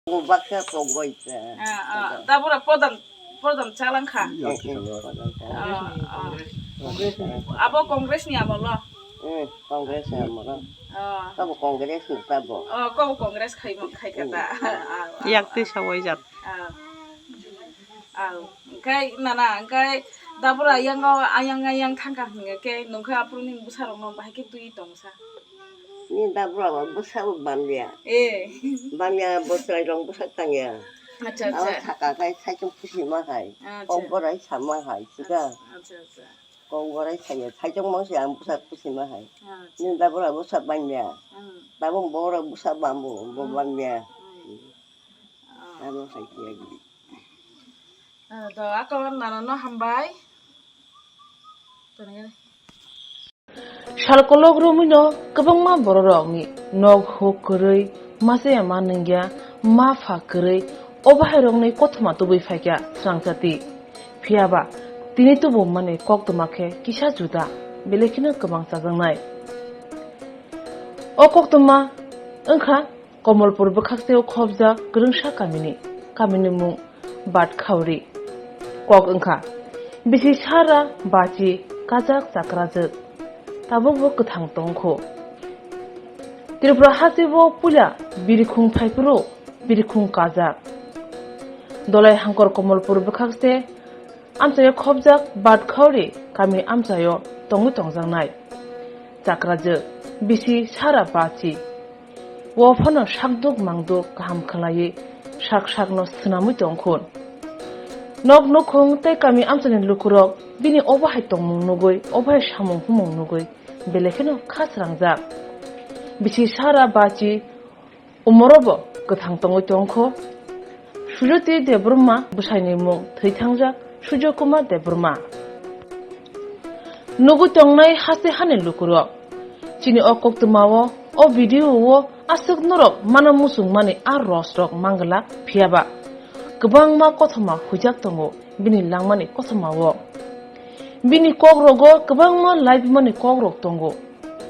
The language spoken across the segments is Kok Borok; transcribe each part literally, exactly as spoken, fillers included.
Baksa kogoi. Ah, ah. Tabura podam, podam chalang kha. Eh, eh, podam chalang. Ah, ah. Congress ni. Abo Congress ni amolo? Hmm, Congress ni amolo. Ah. Kabo Congress ni kabo. Oh, kabo Congress khai mo, khai kata. Hmm. Ah, ah, ah. Yak twi sawai jat. Ah. Ah. Engkai nana, engkai dabura yang, ayang, ayang thangka hingke, nungkha aphuru ni bwsa rok no bahai khe twi tongsa. Ni da bura ba bwsa bo bamya. Eh. Bamya bo chwrai rong bwsa tangya. Acha, acha. Abo saka kai saichung pusi ma hai. Acha. Kok borai sama hai, sika. Acha, acha. Kok borai saya, saichung mang saya bwsa pusi ma hai. Acha. Ni da bura bwsa bamya. Hmm. Da bo bora bwsa bambu, bo bamya. Hmm. Ah. Abo hai kiya gidi. Ah, do ako nana no hambai. Toni gani. Sal kolok romwi no kwbangma bororokni nok huk kwrwi, machaya ma nungya, ma pha kwrwi, o bahairokni kothoma tubui phaikha srangchati. Phiyaba tini tubumani koktwma khe kisa juda, belai kheno kwbang chajaknai. O koktwma wngkha Komolpur bwkhakseo khobjak kwrwngsa kamini, kamini mung Batkhauri. Kok wngkha, bisi sara bachi kajak chakrajwk, tabukbo kwthang tongkho. Tripura hasteo puila birikhung phaiphuru birikhung kajak. Dolai hangkor Komolpur bwkhakse amchaio khobjak Batkhauri kami amchaio tongwi tongjaknai chakrajwk bisi sara bachi. O phano sakduk mangduk kaham khwlaiwi sak sakno swnamwi tongkhun. Nok nukhung tei kami amchaini lukurok bini obo hai tongmung nugwi, obo hai samung humung nugwi belai kheno kha srangjak. Bisi sara bachi umorobo kwthang tongwi tongkho. Sujoti Debbarma bwsaini mung thwi thangjak Surjo Kumar Debbarma. Nugwi tongnai haste hani lukurok. Chini o koktwmao, o video o aswk norok mana muchungmani a rosrok manglak phiyaba kwbangma kothoma huijak tongo bini langmani kothomao. Bini kokrogo kwbangma laibumani kokrok tongo.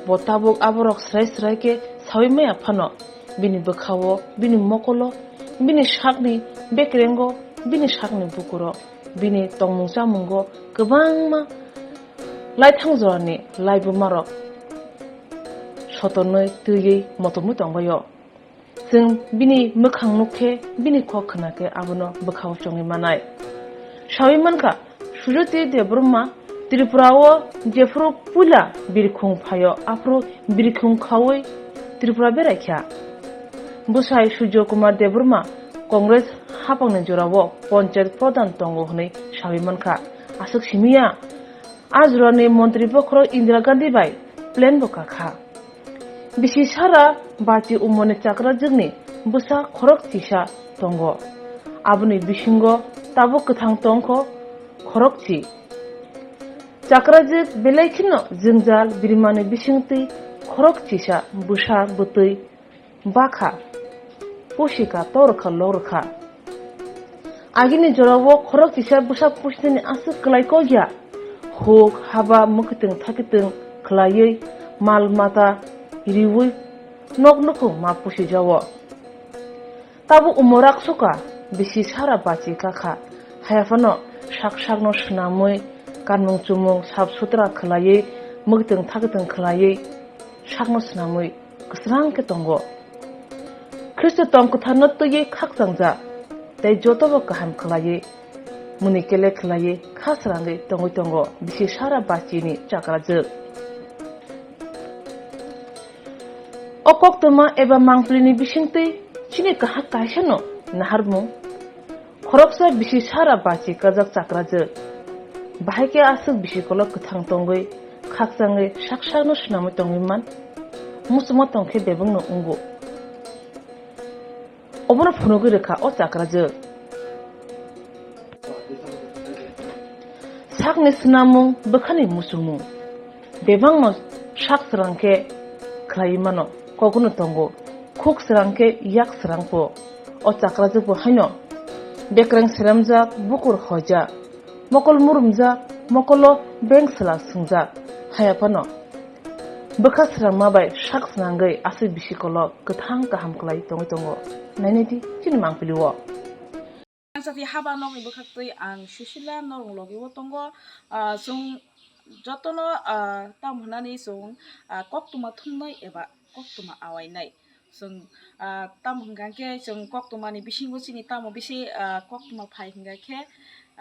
Bo tabuk aborok srai srai khe saui maya phano bini bwkhao, bini mokolo, bini sakni bekrengo, bini sakni bukuro, bini tongmung chamungo kwbangma laithang jorani laibumarok sotonwi twiwi motomwi tongbaio. Chwng bini mwkhang nuk khe, bini kok khna khe abono bwkhao chongwi manai. Saui mankha, Sujoti Debbarma Tripura o jephuru puila birikhung phaio, aphuru birikhung khaui Tripura beraikha. Bwsai Surjo Kumar Debbarma Congress haphangni jorao Panchayat Pradhan tongo hwnwi saui mankha. Aswk simiya, a jorani montri bokhorok Indira Gandhi bai plan bo kakha. Bisi sara bachi umorni chakrajwkni bwsa khorok chisa tongo. Aboni bisingo tabuk kwthang tongkho khorok chi. Chakrajwk belai kheno jwngjal birimani bisingtwi khorok chisa bwsa bwtwi bakha, pusika torkha lorkha. Agini jorao khorok kisa bwsa pusitini aswk kwlai kok ya. Huk, haba, mwkhwtwng thakitwng khwlaiwi, mal mata riwi nok nukhung ma pusijago. Tabuk umorak suka bisi sara bachi kakha. Haiya phano sak sakno swnamwi, kanmung chumung sap sutra khwlaiwi, mwkhwtwng thakitwng khwlaiwi sakno swnamwi kwsrang khe tongo. Khristo tong kwtharno twiwi khakchangjak tei jotobo kaham khwlaiwi, muni kele khwlaiwi kha srangwi tongwi tongo bisi sara bachini chakrajwk. O koktwma eba mangpilini bisingtwi chini kaham kaisano naharmung. Khoroksa bisi sara bachi kajak chakrajwk. Bahai khe aswk bisi kolok kwthang tongwi, khakchangwi, sak sakno swnamwi tongwi man. Muchungma tong khe bebakno wngo. Obono phunugwi rwkha o chakrajwk. Sakni swnamung, bwkhani muchungmung. Bebakno sak srang khe khlaiwi mano, koguno tongo. Khuk srang khe yak srang pho. O chakrajwk bo haino bekreng seremjak, bukur hojak, mokol murumjak, mokolo beng swlak swngjak. Haiya phano bwkha srangma bai sak swnangwi aswk bisi kolok kwthang kaham kwlai tongwi tongo. Nainai di chini mangpili o. Ang sathi haba nokni bwkhaktwi ang Susila norong logi o tongo. Ah, chwng jotono, ah, tamo hwnani chwng, ah, koktwma thumnai eba koktwma awainai. Chwng, ah, tamo hwnkha khe chwng koktwmani bisingo chini tamo bisi, ah, koktwma phai hwnkha khe,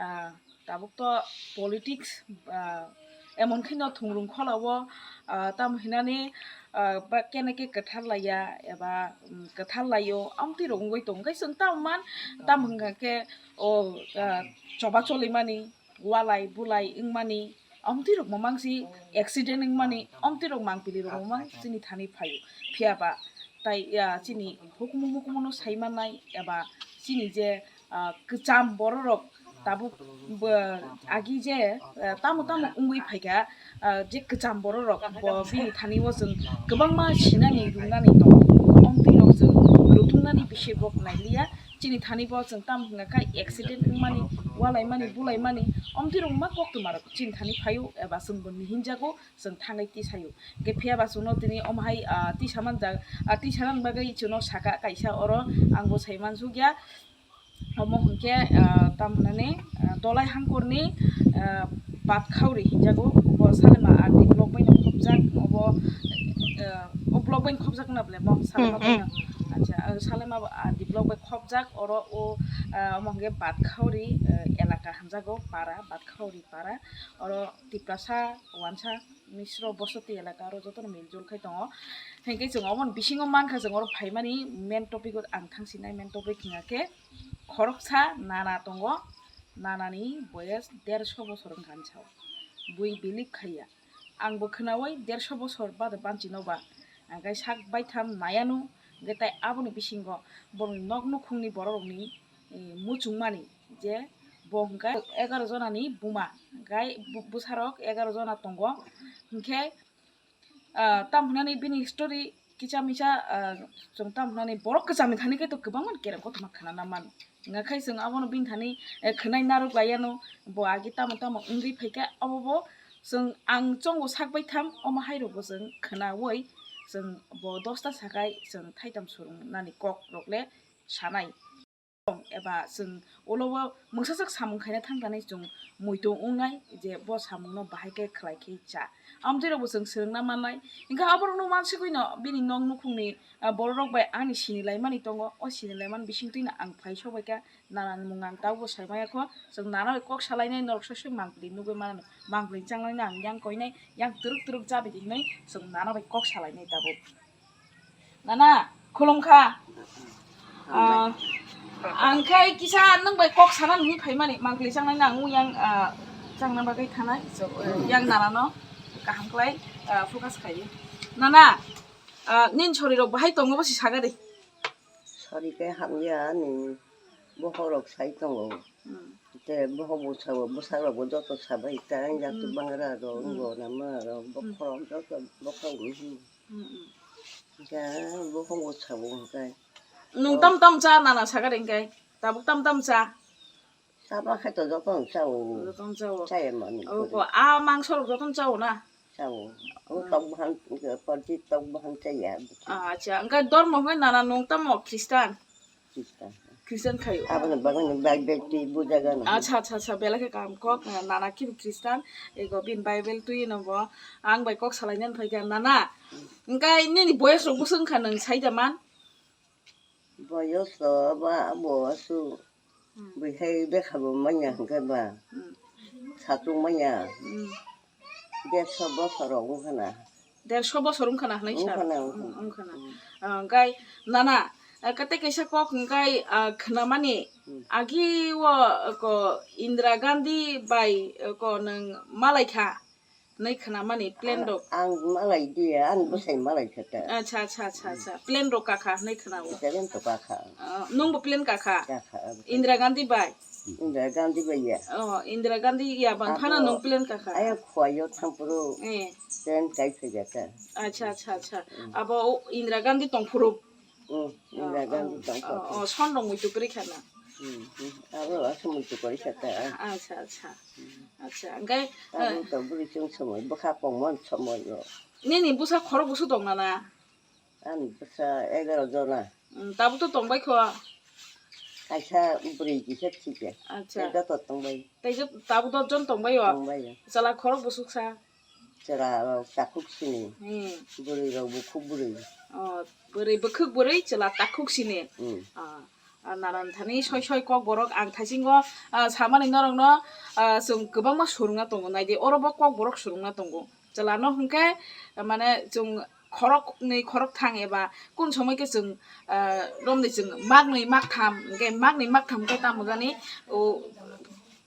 ah, tabuk to politics, ah, emon kheno thungrung kholao, ah, tamo hinani, ah, ba kene khe kwthar laiya eba, um, kwthar laio, amtwi rok wngwi tong khe chwng tamo man, tamo hwnkha khe o, ah, choba cholimani, walai bulai wngmani, amtwi rok mamang si accident wngmani, amtwi rok mangpili rok mamang chini thani phaio. Phiya ba tai, ah, chini hukumu mukumu no sai mannai eba chini je, ah, kwcham borok rok tabuk bo agi je, ah, tamo tamo wngwi phaikha, ah, je kwcham borok rok bo bini thani o chwng kwbangma sinani rwnani tongo. Amtwi rok chwng rutungnani bisi bo nailiya. Chini thani bo chwng tamo hwnka kha accident wngmani, walaimani, bulaimani, amtwi rok ma koktwma rok chini thani phaio eba chwng bo nihinjago, chwng thangwi tisaio. Hwnkhe phiya ba chwngno tini omo hai, ah, tisa manjak, ah, tisa nani bagwi chwngno saka kaisa oro ang bo sai mansukya. Omo hwnkhe, ah, tamo hwnani, ah, Dolai Hangkorni, ah, Batkhauri hinjago, bo Salema R D block bai no khopjak, obo, ah, o block bai no khopjak na bole bo Salema bai no. Acha, ah, Salema R D block bai khopjak, oro o, ah, omo hwnkhe Batkhauri, ah, elaka hinjago, para, Batkhauri para, oro Tiprasa wansa Misro bosoti elaka oro jotono miljul khai tongo. Hinkhe chwng omo bisingo mankha, chwng oro phaimani main topic o ang thangsinai, main topic hwnkha khe khoroksa nana tongo, nanani boyes dersho bosor wngkha hinwi sao. Bui believe khaiya. Ang bo khwnaui dersho bosor bade banchino ba. Hwnkhe sak baitham naiano, hwnkhe tai aboni bisingo borokni nok nukhungni bororokni, eh, muchungmani je bo hwnkhe egaroh jonani buma, hwnkhe bu-, bwsarok egaroh jona tongo. Hwnkhe, ah, tamo hwnani bini story kisa misa, ah, chwng tamo hwnani borok kwcham ni thani khe to kwbangma kereng kothoma khwnana mano. Hwnka khe chwng abono bini thani, eh, khwnai narwk laiya no, bo agi tamo tamo wngwi phaikha, obo bo chwng ang chongo sak baitham, omo hai rokbo chwng khwnaui chwng bo dosta sakai chwng thaitam swrwng nani kok rok le sanai. Eba chwng ulo o mungsajak samung khaina thang thani chwng muitu wngnai je bo samungno bahai khe khlai khe cha. Amtwi rokbo chwng swrwngna mannai. Hwnkhe aborokno mansigwino bini nok nukhungni, ah, bororok bai ani sinilaimani tongo. O sinilaimani bisingtwino ang phai sobaikha, nanani mung ang tabukbo saimaya kho. Chwng nana bai kok salainai, norok soi soi mangpili nugwi mano. Mangpili changlaino ang yang koinai, yang twrwk twrwk chabi di hinwi chwng nana bai kok salainai tabuk. Nana, khulumkha. Ah, ang khai kisa nwng bai kok sana nini phaimani, mangpili changnai nang yang, ah, changna bagwi thanai, so, eh, yang nana no kaham khlai, ah, focus khlai. Nana, ah, nini sori rok bahai tongo bo si saga de. Sori khe hamya ni bokhorok sai tongo. Hmm. Te bokhok bwsao, bwsarokbo joto sabai ta, ya Hmm. tu bangra rok, Hmm. wngbo nama rok, Hmm. bokhorok joto bokhorok ni. Hmm, hmm. Hwnkhe bokhok bwsao hwnkhe. Nwng tam tam cha nana sakha de hwnkhe? Tabuk tam tam cha? Chaba khe to joto no chao. Joto no chao. Chaya mani. O ko, a mangso rok joto no chao na? Chao. O Ah. tok bahan, party tok bahan chaya. Ah, acha. Hwnkhe dormo hwnkhe nana nwng tamo Christian? Christian. Christian khayo. Aboni bagwi no Bible twi bujagano. Acha, acha, acha. Belai khe kaham kok. Nana kibo Christian. Ego bin Bible twi no bo. Ang bai kok salainani phaikha. Nana. Hwnkhe nini boyes rok bwswk wngkha nwng saida man? Boyos to ba abo asu Hmm. bihai bekha bo manya hwnkhe ba Hmm. satung manya Hmm. dersho bosor rok wngkha na. Dersho bosor wngkha na hinwi sa? Wngkha na, wngkha na. Hmm, wngkha na. Hmm. Ah, hwnkhe nana, ah, kate kaisa kok hwnkhe, ah, khwnamani Hmm. agi o ko Indira Gandhi bai, eh, ko nwng malai kha. Nai khwnamani plan rok. Ang malai di, ang bwsai malai kha ta. Acha, acha, acha, acha. Plan rok kakha nai khwnao. Plan to kakha. Ah, nwng bo plan kakha? Kakha, ah, Indira Gandhi bai? Indira Gandhi bai ya. Oh, Indira Gandhi ya bang phano nwng plan kakha? Aya khwai yo thangphuru Eh. Plan kai phaiya ta. Acha, acha, acha. Hmm. Abo o Indira Gandhi tongphuru? Hmm, Indira Gandhi tongphuru. Oh, oh, son rok muitu kwrwi khana? Hmm, hmm. Abo aswk muitu kwrwi kha ta. Acha, acha. Acha, hwnkhe, Tabuk eh, to bwrwi chwng somoi, bwkha kongmani somoi o. Nini bwsa khorok bwswk tong nana? Ani bwsa egaroh jona. Mm, tabuk to tongbai kho. Kaisa bwrwi kisa thikya. Acha. Tei joto tongbai. Tei jot-, tabuk dot jon tongbai o. Tongbai o. Chwla khorok bwswk sa. Chwla rok takhuk sini. Hmm. Bwrwi rok bukhuk bwrwi. Oh, bwrwi bukhuk bwrwi chwla takhuk sini. Hmm. Ah, ah, nanan thani soi soi kok borok ang thaisingo, ah, samani norokno, ah, chwng kwbangma swrwngna tongo. Naidi oro bo kok borok swrwngna tongo. Chwlano hwnkhe, mane, chwng khorok nwi khorok thang eba kun somoi khe chwng, ah, romni chwng mak nwi mak tham, hwnkhe mak nwi mak tham khe tamo jani, o,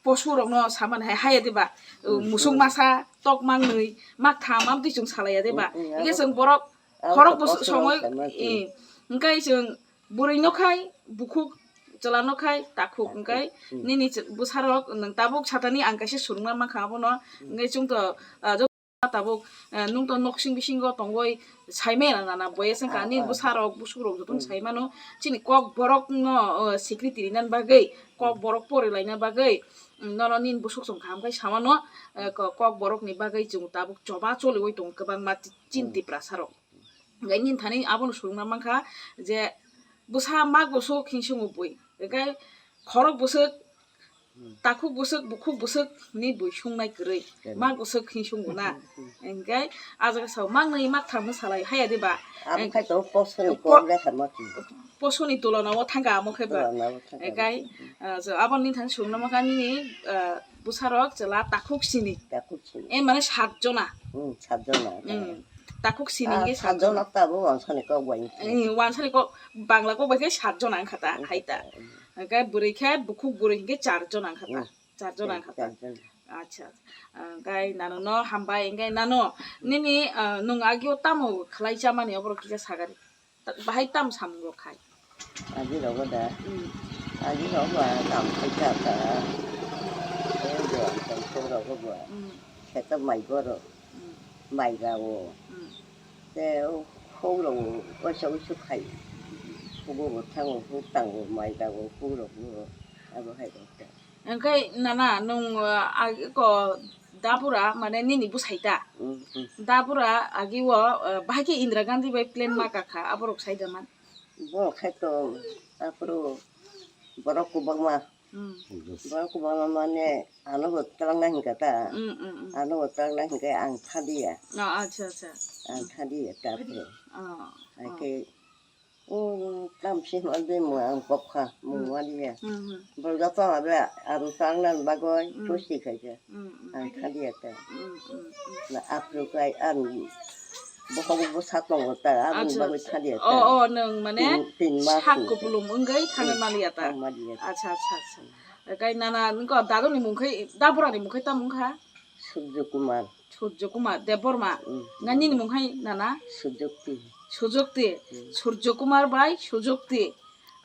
posu rokno samani hai haya diba, o, hmm, musuk hmm, masa tok mak nwi mak tham amtwi chwng salaiya diba. Hmm, hmm, hwnkhe abo, chwng borok abo khorok to bwswk posu rok somoi, sama se. Eh, hwnkhe chwng bwrwi no khai bukhuk, chwla no khai takhuk, takhuk, hwnkhe hmm, nini chw-, bwsarok nwng tabuk satani ang kaisa swrwngna mankha abono, hmm, hwnkhe chwng to, ah, tabuk, eh, nwng to noksing bisingo tongoi saimaya na, na, na, boyes wngkha, ah, nini ah, bwsarok, busukrok jotono hmm, saimano, chini kok borokno, eh, secretary nani bagwi, kok hmm, borok porilaina bagwi, mm, nono nini busuk chwng kaham khai samano, eh, ko-, kok borokni bagwi chwng tabuk choba choliui tongo kwbangma chi-, chini hmm, Tiprasarok. Hwnkhe nini thani abono swrwngna mankha je bwsa mak bwswk hinsungo bui, hwnkhe khorok bwswk, hmm, takhuk bwswk, bukhuk bwswk hinwi bui sungnai kwrwi. Khe. Mak bwswk hinwi sungo na. Hmm. Hwnkhe ah jaga sao mak nwi mak tham salai haya diba? Abo khai to posoni po-, kok lekha ma ki. Posoni tulona o thangka amo khai ba. Tulona o thangka. Hwnkhe, ah, so abo nini thani swrwngna mankha nini, ah, bwsarok chwla takhuk sini. Takhuk sini. E mane sat jona. Hmm, sat jona. Hmm. Takhuk sini ah, hwnkhe sat sat jona. Jona tabuk wansani kok bai. Eh, wansani kok Bangla kok bai khe sat jona wngkha ta, hmm, hai ta. Hmm. Hwnkhe bwrwi khe bukhuk bwrwi hwnkhe char jona wngkha ta. Hmm. Char jona wngkha ta. Char jona. Acha. Ah, hwnkhe nano no hambai, hwnkhe nano nini, ah, nwng agio tamo khlai chamani oborok kisa sagari. Ta-, bahai tam samung rok khai. Agi rogo da. Hmm. Agi rogo ba tam khai ta ta. Eh, bo tam so rogo ba. Hmm. Kheto mai goro. Hmm. Mai ga o. Hmm. Te o khou rogo oisa oisa khai. Khugo bo thango, khou tango, mai ga o, khou rogo. Abo hai rok ta. Hwnkhe nana nwng, uh, ag-, ko Dabura mane nini bwsai ta? Mm, mm. Dabura agi o, uh, bahai khe Indira Gandhi bai plan ma kakha, aborok sai da man? Bo khai to aphuru borok kwbangma. Mm. Borok kwbangma mane ano bo twlangnai hinkha ta. Mm, mm, mm. Ano bo twlangnai hinkhe ang thadiya. Oh, acha, acha. Ang thadiya ta aphuru. Oh, oh. Haikhe O, tamsi hwnwi mung ang pokha, mung hmm, waliya. Hmm, hmm. Borok joto abe ang tangna bagwi hmm, thusi khaikha. Hmm, hmm. Ang thaliya ta. Hmm, hmm, hmm. Na aphuru kai ang bokhok bwsa tongo ta, aboni acha, bagwi acha, thaliya ta. O, o, nwng mane tin, tin mas sak ni kupulung wngwi thangwi hmm, maliya ta. Thang maliya ta. Acha, acha, acha. Kai nana nwng ko daduni mung khai, daburani mung khai tamo wngkha? Surjo Kumar. Surjo Kumar Debbarma. Mm. Nga nini mung hai nana? Sujukti. Sujukti. Mm. Surjo Kumar bai Sujukti.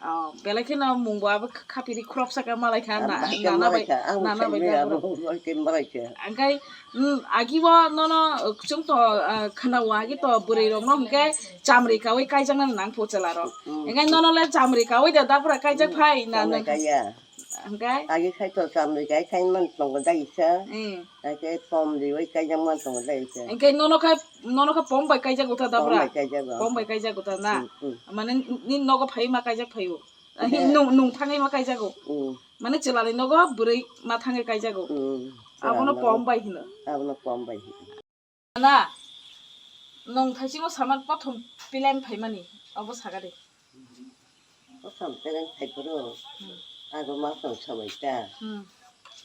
Oh, belai kheno mung bo abo kha-, khapiri khoroksa khe malai kha, ang na-, bahai khe nana malai bai, kha, ang nana bai khe abo, bahai khe malai kha. Angkai, mm, agi bo nono, uh, chwng to, uh, khna o agi to bwrwi rok no hwnkhe chamri kaui kaijak nani nang pho chwla rok. Mm. Angkai nono le chamri kaui da dapra kaijak mm, phai na chamri nang. Kaiya. Hwnkhe? Agi khai to chamri kai khai man tongo dagisa. Hmm. Hwnkhe pom riwi kaijak man tongo dagisa. Hwnkhe nono khai, nono khai pom bai kaijak utha da pom bwra? Bai kaijak o. Pom bai kaijak utha na? Hmm, hmm. Mane nini nogo phai ma kaijak phaio? Eh. Nung, nung thangwi ma kaijak o? Hmm. Mane chwlani nogo bwrwi ma thangwi kaijak o? Hmm. Abono chwlani pom nogo bai hino. Abono pom bai hino. Na, nwng thaisingo saman prothom plan phaimani, obo saga de. Prothom plan phaiphuru, hmm, aro ma tong sabai ta. Hmm.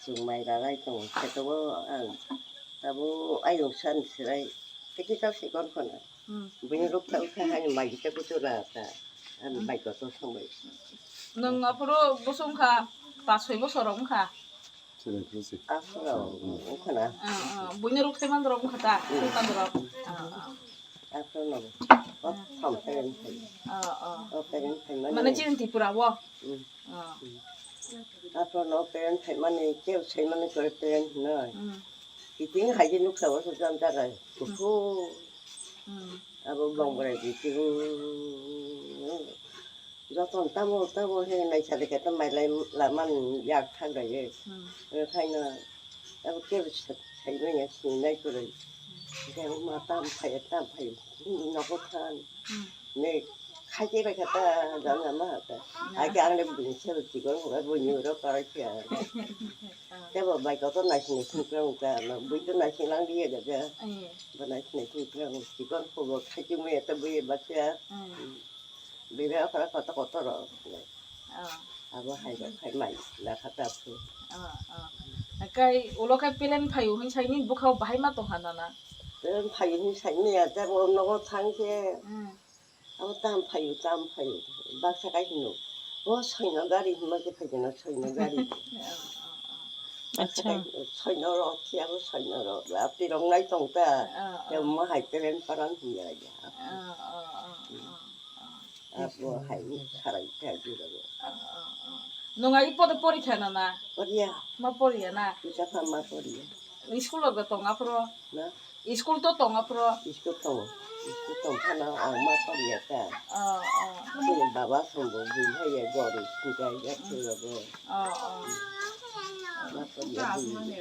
Chwng mai ralai tongo, khe tongo ang. Abo ayung san sirai, khe khe ta sikon kono. Hmm. Buini rukha ukha hani mai khe kuchura ta. Ang hmm, mai kotor songbai. Nwng aphuru bosong kha, pas soi bosor wng kha. Chwrai phuru se. Aphuru, mm, wngkha na? Ah, ah. Buini rok thaiman rok wngkha ta? Mm. Thaiman rok. Ah, ah. Aphuru no. O thom parent phai. Ah, ah. O parent phai mani. Mane chini Tripura o? Mm. Ah. Mm. Aphuru no parent phai mani, keu sai mani kore parent no. Mm. Kiting hai je nuksa o so jam jaga. Kuku. Mm. Abo bongrai kiting. Joton tamo tamo he naisali khe to mailai laman yak thangrai ye. Hmm. Khaina abo kebo saimanya sinai kwrwi. Khe ma tam phai tam phai nogo khan. Hmm. Ne Khachi bai kha ta, jang jang ma ha ta. Ai ke ang le bini se chikon ko bini ro parai kha. Te bo bai ko to nai sini sini kra uta, bui to nai sini lang dia ga ja. Bo nai sini sini kra chikon ko bo khachi me ta bui ba kha. Bini akara koto koto ro. Abo hai ro khai mai la kha ta phu. Kai ulo kai pelen phayu hin sai ni bukha bahai ma tong ha nana. Pelen phayu hin sai ni ya ta bo nogo thang khe. Abo tam phayu, tam phayu. Baksa kai hino. O soino gari hima khe phaikhe na soino gari. Baksa Acha. Kai soino rok khe abo soino rok. Lapti rok nai tong ta. Ah, ah. Te mo hai pelen paran hiya ya. Ah, ah, ah, ah, ah. Abo hai sarai ta jiro. Ah, ah, ah. Nung ai podo porikha na na? Poriya. Ma poriya na? Kita sama poriya. School rok da tong aphro? Na? School to tong aphro? School tong. School tong phano ang ma poriya ta. Oh, oh. Chini baba songbo bui haiya gori sinkai ya chwrago. Oh, oh. Ma poriya bui.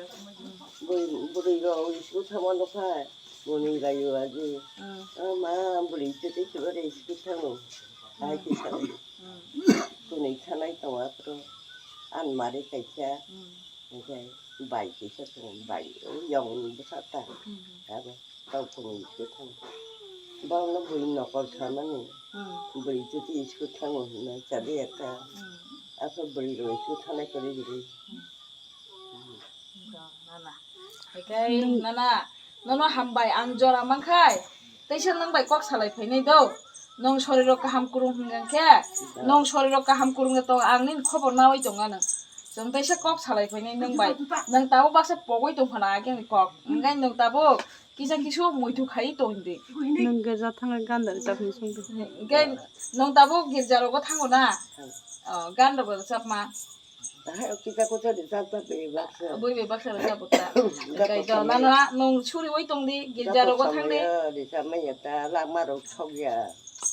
Bui, bui ro school thangma nukha. Buni rayu agi. Mm. Oh, ma bui chete chibare school thango. Hai kisa. Mm. Kunui thanai tong aphro. An mari kaisa. Mm. Hingke bai kisa tong, bai, o yong ni bwsa ta. Hmm. Abo tau phunui se thang. Borokno bui nokol samani. Hmm. Bui chuti school thango hinna chadi ekta. Hmm. Aso bui roi school thanai kwrwi kwrwi. Hmm. Nana. Hingke nana. Nono hambai, ang jora mankhai, teisa nwng bai kok salai phainai do. Nwng soriro kaham kwrwng hwnkhe, nwng soriro kaham kwrwng tong, ang nini khobor nawi tong ano. Chwng teisa kok salai phainai nwng bai. Nwng tabuk baksa pogwi tong phano agini kok. Hwnkhe nwng tabuk kisa kisu muitu khai tong di. Nwng girja thangwi gan da rwchapni song di. Hwnkhe nwng tabuk girja rogo thango na? O, gan rogo rwchapma. Hai, kita kucha di tata pe baksa. Bui be baksa rwchap ta. Hwnkhe to nana nwng suriwi tong di, girja rogo thang di. Di samaya ta lama rok thok ya.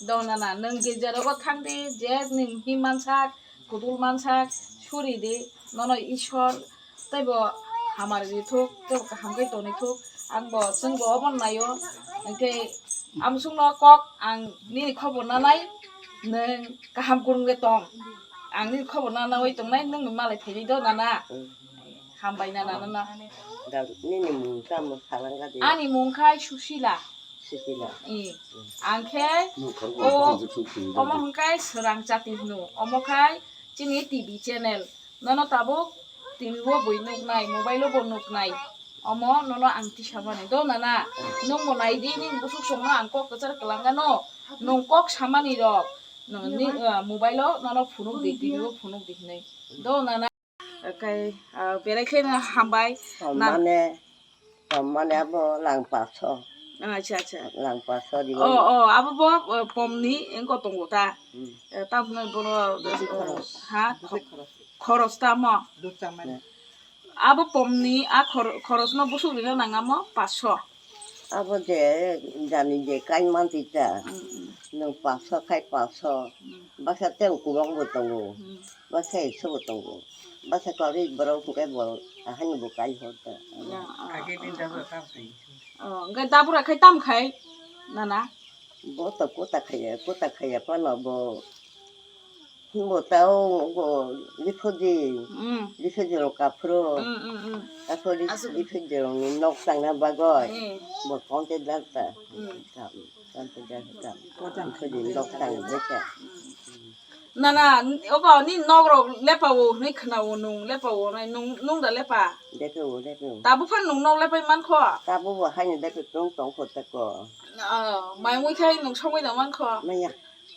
Do nana nwng girja rogo thang di, je nwng hi mansak, kudul mansak, suri di. Nono Ishwar tei bo hamari di thuk, tei bo kaham khe toni thuk. Ang bo, chwng bo obo naio. Hwnkhe amsukno kok ang nini khobor nanai, nwng kaham kwrwng de tong. Ang nini khobor nanawi tongnai, nwng ni malai phainai do nana. Hmm. Hambai nana, nana. Da, nini mung tamo salanga di. Ani mung khai Susila. Susila. I. Hmm. Ang khe, o, omo hwnkhe Swrang Chati hwno. Omo khai chini T V channel. Nono tabuk T V o bui nuknai, mobile o bo nuknai. Omo nono ang tisamani. Do nana, nwng bo nai di, nini busuk songno ang kok kwchar kwlangano. Nwng kok samani rok. Nwng ni, ah, mobile o nono phunuk di, T V o phunuk di hinwi. Do nana. Kai, ah, berai khe no hambai. Tom mane, tom mane abo lang paso. Acha, acha. Lang paso di. Oh, oh, abo bo, eh, pomni engko tongo ta. Hmm. Eh, tam no bono, Bisi eh, khoros. Ha? Bisi khoros. Khoros tamo? Dukcha mane. Abo pomni a khor-, khorosno busuk rina nangamo paso. Abo je jani je kain manti ta. Mm, mm. Nwng paso khai paso. Mm. Baksa tei kubang bo tongo. Mm. Baksa ekso bo tongo. Baksa kwrwi borok hwnkhe bo ahani bo kai hor ta. Ya, ah, Age din ah, jabo ah. Tam khai. Oh, hwnkhe dabura khai tam khai? Nana? Bo to kota khaiya, kota khaiya phano bo. Bo tao bo refugee, Mm. Refugee rok aphuru. Mm, mm, mm. Aphuru Aswk. Refugee rok ni nok tangna bagoi. Mm. Bo counter dar ta. Mm. Kam, counter dar ta. Refugee nok tang beka. Mm. Nana, obo ni nok rok lepa o, ni khna o, nung lepa o, nai nung, nung da lepa. Lepa o, lepa o. Tabu phan nung nok lepai man kho. Tabu bo haini lepa tong tong kho ta ko. Oh, mai mui khai nung somoi da man kho. Maya.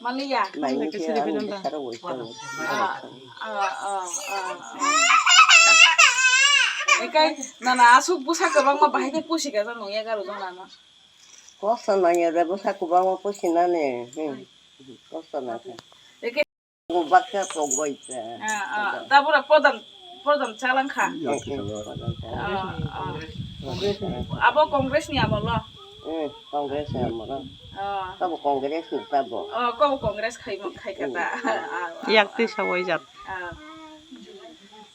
Maliya. Mai mui khai ang bisaro woi tong. Ah, ah, ah, ah, ah. Ekai, nana, asuk busa kwbangma bahai khe pusi ka nung ya garo jong nana. Kosto nang ya da busa kwbangma pusi nani. Hmm. Kosto nang kha. Eke- Baksa pogoi ta. Ah, ah. Tabura podam, podam chalang kha. Yak kisa. Ah, ah. Abo Congress ni amolo. Hmm, Congress ni amolo. Ah. Tabo Congress ni tabo. Oh, ko Congress khai mo, khai kata. Hmm. Ah, ah, ah. Yak tisa wai jak. Ah.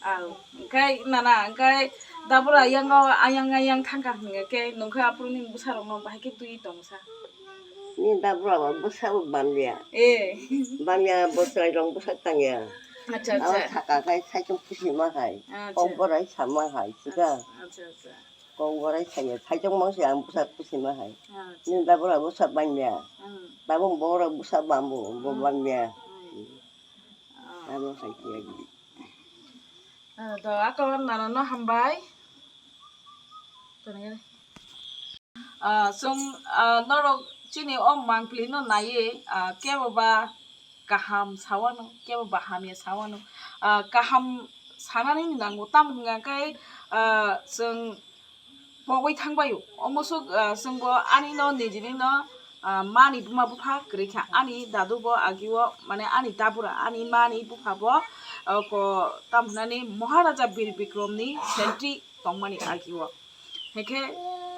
Ah. Khai nana, khai tabura yang, ayang, ayang thangka hingke, nungkha apru ni busa rok no bahai ke tui tongsa. Ni da bura ba bwsa bo bamya. Eh. Bamya bwsai rong bwsa tangya. Acha, acha. Awa saka kai saichung pusi ma hai. Acha. Kok borai sama hai, sika. Acha, acha. Kok borai saya, saichung mangsi ang bwsa pusi ma hai. Acha. Ni da bura bwsa bamya. Hmm. Tabung bora bwsa bambu, bo Hmm. bamya. Hmm. Ah. Amo hai kiyagi. Ah, to ako nana no hambai. Ah, chwng, ah, norok chini o mangpili no naiwi, ah, kebo ba kaham sawano, kebo ba hamya sawano. Ah, kaham sanani nango, tamo hwnka khe, ah, chwng pogwi thangbaio. Omo swk, ah, chwngbo ani no nijini no, ah, mani buma bupha kwrwi kha. Ani dadu bo agi o, mane ani dabura, ani mani bupha bo, ah, ko, tamo hwnani Maharaja Bir Bikram ni sentry tongmani agi o. Hekhe,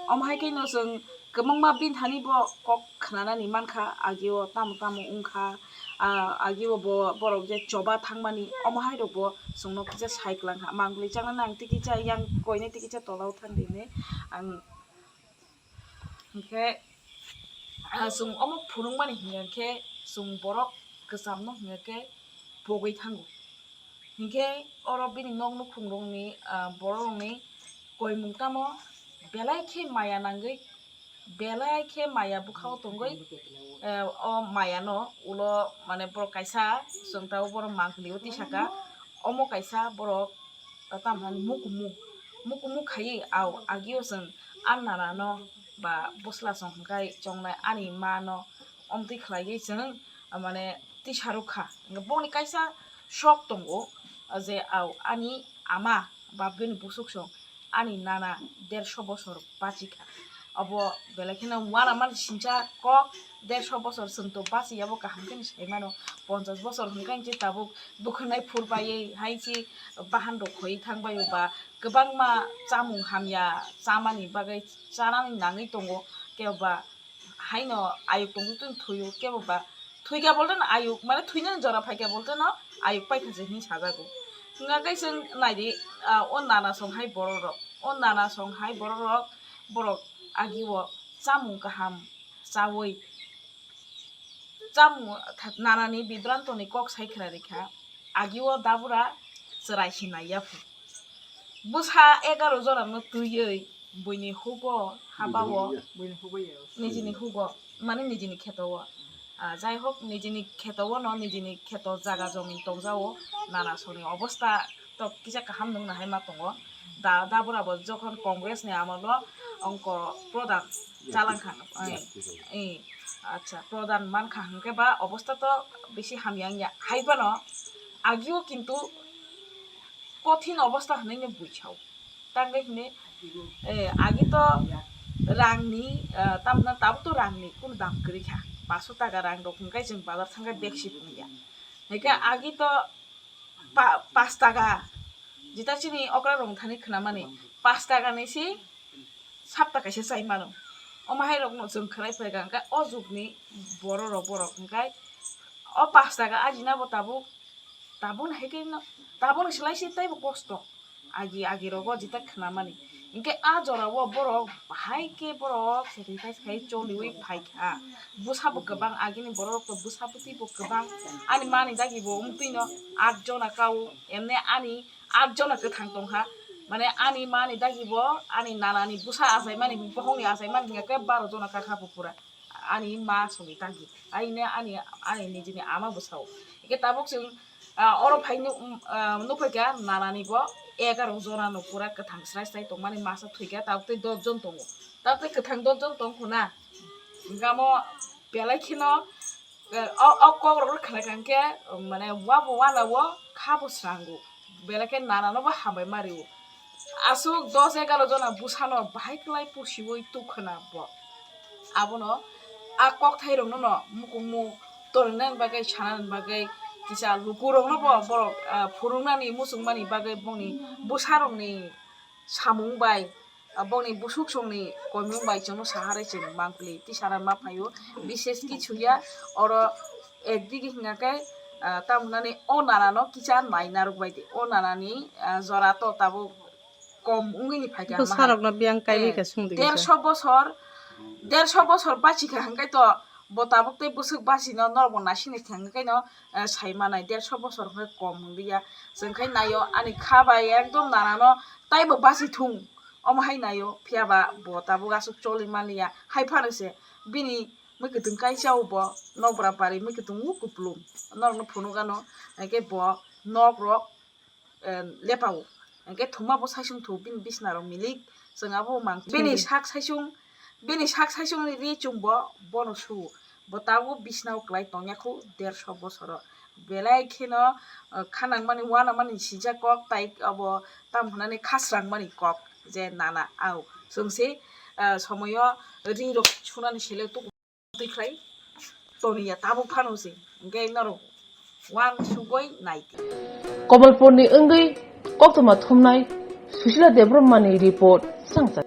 omo hai khe no chwng kwbangma bini thani bo kok khnanani mankha, agi o tamo tamo wngkha, ah, agi o bo borok je choba thangmani, omo hai rok bo chwngno kisa sai kwlang kha. Mangpili chaknani ang tei kisa yang koinai tei kisa tola o thang di hinwi ang hwnkhe, ah, chwng omo phunukmani hinkhe chwng borok kwchamno hinkhe pogwi thango. Hinkhe oro bini nok nukhungrokni, ah, borokrokni koimung tamo belai khe maya nangwi, belai khe maya bwkhao tongwi, eh, o mayano ulo mane borok kaisa chwng tabuk borok mangpili o tisaka, omo kaisa borok, ah, tamo hwnani mukumu, mukumu khaiwi au agio chwng a nanano ba bwsla song hwnkhai chongnai ani mano omtwi khlaiwi chwng, ah, mane tisa rwkha. Hwnkhe boni kaisa sok tongo, ah, je au ani ama ba bini busuksong ani nana dersho bosor bachikha. Obo belai kheno uanamani sincha kok, dersho bosor chwng to bachiya bo kaham kheno sai mano. Ponchash bosor hwnkhe tabuk bwkhwnai phur paiwi hai se bahan rok khoi thang baio ba kwbangma chamung hamya chamani bagwi chanani nangwi tongo, kebo ba haino ayuk tongtwtwino thwio, kebo ba thwikha bolte no ayuk, mane thwinani jora phaikha bolte no ayuk paikha se hinwi sajago. Hwnkha khe chwng naidi, ah, o nana song hai borok rok, o nana song hai borok rok, borok agi o chamung kaham chaui chamung nanani bibrantoni kok sai khwna rikha, agi o dabura chwrai se nai ya phu. Bwsa egaro jora no twiwi buini hugo habao, buini hugo ya, nijini hugo, mane nijini kheto o. Ah, jai hok, nijini kheto o no, nijini kheto jaga jomin tongjao, nana soni obostha to kisa kaham nung nahai ma tongo. Da, dabura bo jokhon Congress ni amolo ongko prodhan chalangkha. Ai, ai, acha, prodhan mankha hwnkhe ba obostha to bisi hamya wngya. Hai phano agio kintu kothin obostha hinwi no buisao. Tangwi hinwi, eh, agi to rangni, eh, tamna tabuk to rangni kunu dam kwrwi kha. Paso taka rang rok hwnkhe chwng bazar thangkhe bag si phunukya. Hwnkhe agi to pa-, pas taka, jita chini okra rong thani khwnamani, pas taka ni si sapta kaisa chai mano. Omo hai rok no chwng khwlai phaikha, hwnkhe o jugni borok rok, borok hwnkhe o pas taka ajina bo tabuk, tabuk hai khe no, tabuk ni slai se teibo kosto. Agi, agi rogo jita khwnamani. Hinkhe a jorao borok bahai khe borok sacrifice khai choliwi phaikha. Bwsabo kwbang, agini borok rok to bwsa bwtwi bo kwbang. Ani mani dagi bo wngtwino at jona kao, emne ani at jona kwthang tongkha. Mane ani mani dagi bo ani nanani bwsa achaimani, bohongni achaimani hinkhe baro jona kakha bo pura. Ani ma songwi tangkhe. Aini ani, ani nijini ama bwsao. Hwnkhe tabuk chwng, ah, oro phai nuk-, um, ah, nukphaikha nanani bo egaro jora no pura kwthang srai srai tongmani masa thwikha, tabuk tei dos jon tongo. Tabuk tei kwthang dos jon tongkho na. Hwnkhe amo belai kheno, eh, o, o kokrok rok khwlaikha hwnkhe, um, mane wabo walao khabo srango. Belai khe nanano bo hambai ma rio. Aswk dos egaro jona bwsano bahai kwlai pusiwi tukhwna bo. Abono a kokthai rokno no mukungmung tongnani bagwi, sanani bagwi kisa lukurokno bo borok, ah, phunuknani muchungmani bagwi bongni bwsarokni samung bai, ah, bongni busuksongni koimung bai chwngno saharwi chwng mangpili tisana ma phaio. Bishes kichuya oro ekdigi hwnkha khe, ah, tamo hwnani o nanano kisa nai narwk bai di. O nanani, ah, jora to tabuk kom wngwi ni phaikha. Bwsarokno biyang kaiwi khe sungdi kisa. Dersho bosor, dersho bosor bachikha hwnkhe to Bo tabuk tei bwswk basino norokbo naisingni thangwi khaino, eh, sai manai derso bosor hwnkhe kom wngya. Chwng khai naio ani kha bai ekdom nanano taibo basi thung omo hai naio, phiyaba bo tabuk aswk choli manliya. Hai phano se bini mui kwtwng kaisa o bo nokbra bari mui kwtwng o kuplung norokno phunukgano, hwnkhe bo nokrok, eh, lepao. Hwnkhe thuma bo saisung thu bini bisna rok milik, chwng abo mang bini sak saisung, bini sak saisung ri chumbo bono su. Bo tabuk bisna o kwlai tongya khu derso bosoro. Belai kheno, eh, khanang mani, uanamani sijak kok, tai abo tam hwnani khasrang mani kok je nana au. Chwng se, eh, somoyo ri rok sunani sele tuk twi khlai toniya tabuk phano se. Hwnkhe norok uansugwi nai di. Kobolpurni wngwi koktwma thumnai Susila Debbarmani report Sangchak.